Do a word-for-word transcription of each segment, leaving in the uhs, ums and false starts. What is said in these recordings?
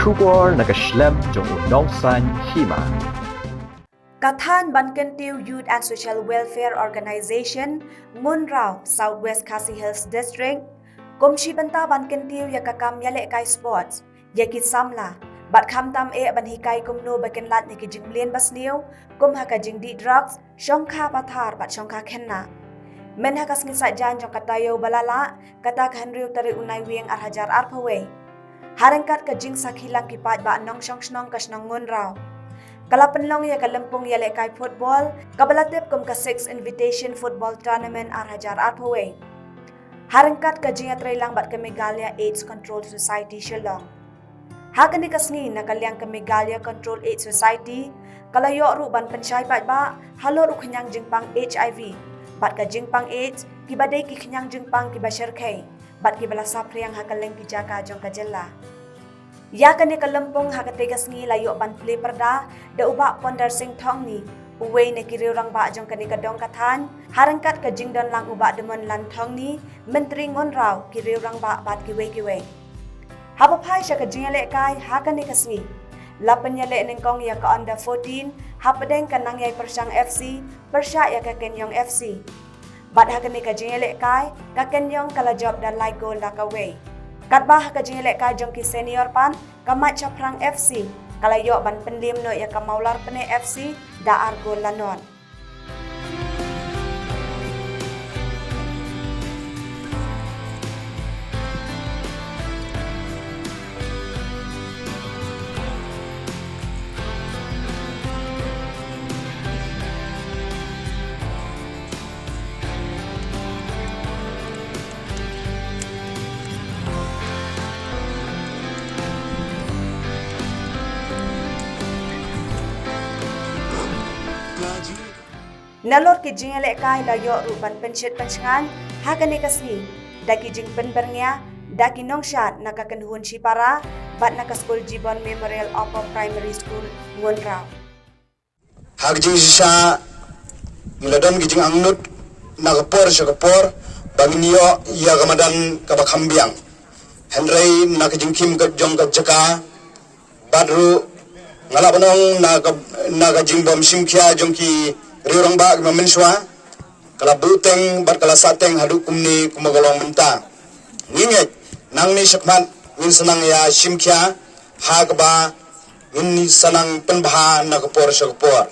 Khubor na ka shlem jong u nongsan hima. Ka thaiñ ban kyntiew Youth and Social Welfare Organization, Ngunraw, South West Khasi Hills District, kum shi bynta ban kyntiew ïa ka kam ïalehkai sports ïa ki samla, bad khamtam eh ban hikai kumno ba kin lait na ki jingmlien basniew, kum ha ka jingdih drugs, shongkha pathar bad shongkha khynnah. Mynha ka sngi Saitjaiñ jong ka taïew ba la lah, kata ka hynriew tarik u Naiwieng ar hajar arphew wei, ha ryngkat ka jingsakhi lang ki paidbah nongshong shnong ka shnong Ngunraw, ka la pynlong ïa ka lympung ïalehkai football, kaba la tip kum ka Sixth Invitation Football Tournament ar hajar arphew wei, ha ryngkat ka jingïatreilang bad ka Meghalaya AIDS Control Society Shillong. Ha kane ka sngi, na ka liang ka Meghalaya Control AIDS Society, ka la ïoh ruh ban pynshai paidbah halor u khñiang jingpang HIV bad ka jingpang AIDS, kiba dei ki khñiang jingpang kiba shyrkhei bad kiba la saphriang ha kylleng ki jaka jong ka jylla. Ïa kane ka lympung ha katei ka sngi la ïoh ban plie pyrda da u Bah Ponder Singh Thongni, uwei na ki riew rangbah jong kane ka dong ka thaiñ, ha ryngkat ka jingdon lang u Bah Dymon Lan Thongni, Myntri Ngunraw, ki riew rangbah bad kiwei kiwei. Haba phai sha ka jingïalehkai ha kane ka sngi, la pynïaleh nyngkong ïa ka Under fourteen hapdeng ka Nangïaipyrshang FC pyrshah ïa ka Kenyong FC. Bad ha kane ka jingïalehkai, ka Kenyong ka la jop da lai gol la kawei. Katba ha ka jingïalehkai jong ki senior pat, ka Mait Shaphrang FC ka la ïoh ban pynliem noh ïa ka Mawlarpne FC da ar gol la nod. Nalor ki jingïalehkai la ïoh ruh ban pynshit pynshngaiñ ha kane ka sngi da ki jingpynbyrngia da ki nongshad na ka kynhun shipara bad na ka skul Jibon Memorial Upper Primary School, Ngunraw. Ha ka jingshisha, ngi la don ki jingangnud na ka por sha ka por ba ngin ïoh ïa ka madan kaba kham biang. Hynrei na ka jingkhim ka jong ka jaka, bad ruh nga lah ban ong na ka, na ka jingbym shim khia jong ki riew rangbah kiba mynshuwa, ka la buhteng bad ka la sahteng haduh kumne kumba ka long mynta. Ngi ngeit nangne shakhmat ngin sa nang ïa shim khia ha kaba ngin sa nang pynbha na ka por sha ka por.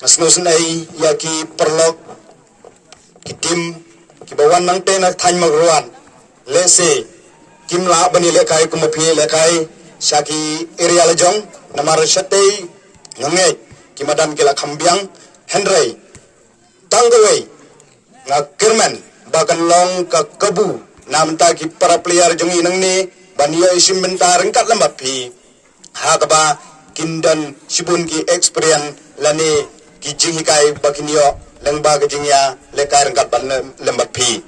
Nga sngewsynei ïa ki paralok, ki team kiba wan nangtei na thaiñ Mawkyrwat, lehse kim lah ban ïalehkai kumba phi ïalehkai sha ki area la jong, namar shatei nga ngeit ki madan ki la kham biang. Hynrei tang kawei, nga kyrmen ba kan long ka kabu na bynta ki para player jong ngi nangne ban ïoh ïashim bynta ryngkat lem bad phi, ha kaba kin don shibun ki experience lane ki jinghikai ba kin ïoh lyngba ka jingïalehkai ryngkat bad lem, lem bad phi.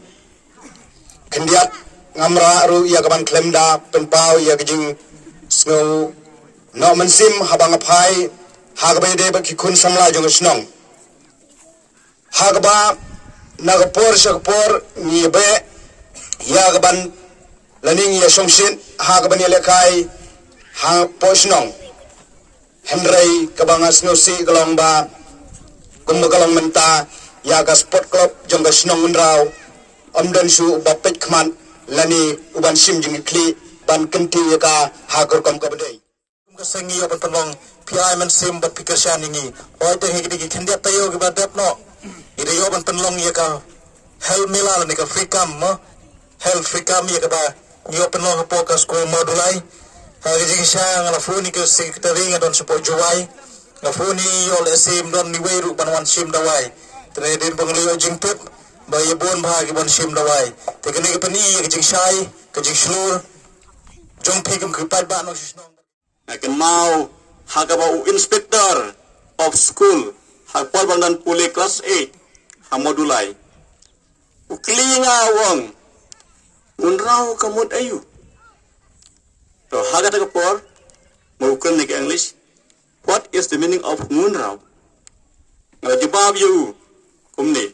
Khyndiat, ngam rah ruh ïa ka ban khlem da pynpaw ïa ka jingsngew noh mynsiem haba nga phai ha kaba ïadei bad ki khun samla jong ka shnong. Ha kaba na ka por sha ka por ngi beh ïa ka ban, lane ngi ïa shongshit ha ka ban ïalehkai hapoh shnong. Hynrei kaba nga sngewsih ka long ba kumba ka long mynta, ïa ka sport club jong ka shnong Ngunraw ym don shuh uba peit khmat lane u ban shim jingkitkhlieh ban kyntiew ïa ka ha ka rukom kaba dei. Kum ka seng ngi ïoh ban pynlong, phi ai mynsiem bad phi kyrshan ïa ngi. Hooid, te hi ki dei ki khyndiat taïew kiba dep noh, ngi da ïoh ban pynlong ïa ka health mela lane ka free camp mo, health free camp ïa kaba ngi ïoh pynlong hapoh ka skul Mawdulai. Ha ka jingshisha nga la phone ïa ka secretary, nga don shapoh Jowai, nga phone ïa u, lehse ym don iwei ruh ban wan shim dawai. Te nga dei ban ïoh jingtip ba ïa bun bha ki ban shim dawai. Te kane ka pyni ïa ka jingshai, ka jingshlur jong phi kum ki paidbah nongshong shnong. Nga kynmaw ha kaba u inspector of school ha ka por ba nga don pule class eight ha Mawdulai, u kylli nga, u ong, "Ngunraw ka mut aïu?" To ha kata ka por, ma u kren ïa ka English, "What is the meaning of Ngunraw?" Nga la jubab ïa u kumne,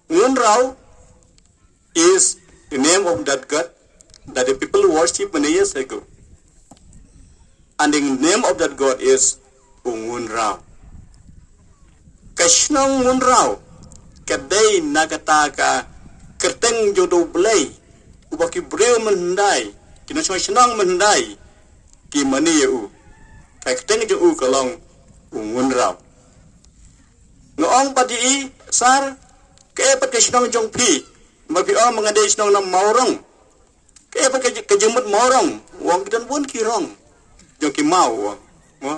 "Ngunraw is the name of that god The people worship many years ago. And the name of that god is u Ngunraw. Ka shnong Ngunraw ka dei na kata ka kyrteng jong u Blei uba ki briew mynhyndai, ki nongshong shnong mynhyndai ki mane ïa u. Ka kyrteng jong u ka long u Ngunraw. Nga ong pat ïa i, sir, kaei pat ka shnong jong phi? Namar phi ong ma nga dei shnong na Mawrong. Kaei pat ka jingmut Mawrong? U ong ki don bun ki rong jong ki maw, u ong. Mo,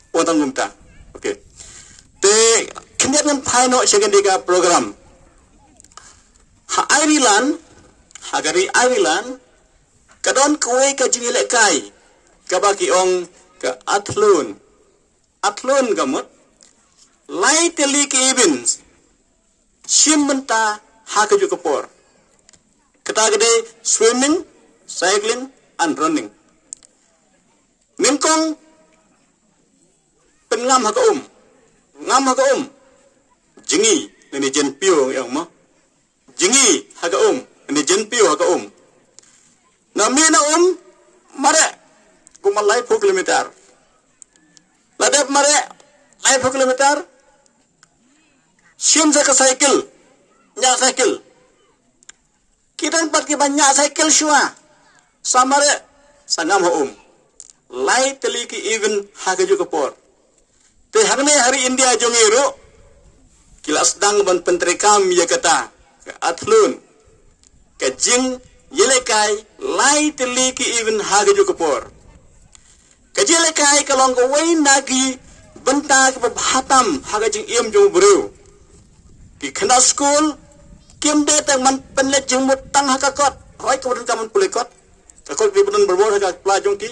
u ong tang kumta. Okay. Te khyndiat ngan phai noh sha kane ka program. Ha Ireland, ha ka ri Ireland, ka don kawei ka jingïalehkai kaba ki ong ka athlone. Athlone ka mut lai tylli ki events shim bynta ha kajuh ka por. Kata ka dei swimming, cycling and running. Nyngkong pynngam ha ka um. Ngam ha ka um. Jngi, lane jynpiew ong mo. Jngi ha ka um, lane jynpiew ha ka um. Na mih na um, mareh kumba laiphew kilometer. La dep mareh laiphew kilometer, shim sa ka cycle, ñiah cycle. Ki don pat kiba ñiah cycle shuwa, sa mareh, sa ngam ha um. Lai tylli ki event ha kajuh ka por. Te hangne ha ri India jong ngi ruh ki la sdang ban pyntreikam ïa kata ka athlone, ka jingïalehkai lai tylli ki event ha kajuh ka por. Ka jingïalehkai ka long kawei na ki bynta kiba bha tam ha ka jingim jong u briew. Ki khynnah skul kim dei tang ban pynleit jingmut tang ha ka kot, hooid kaba donkam ban pule kot. Ka kot ki ba don barabor ha ka pla jong ki.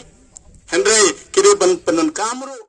Hynrei ki dei ban pyndonkam ruh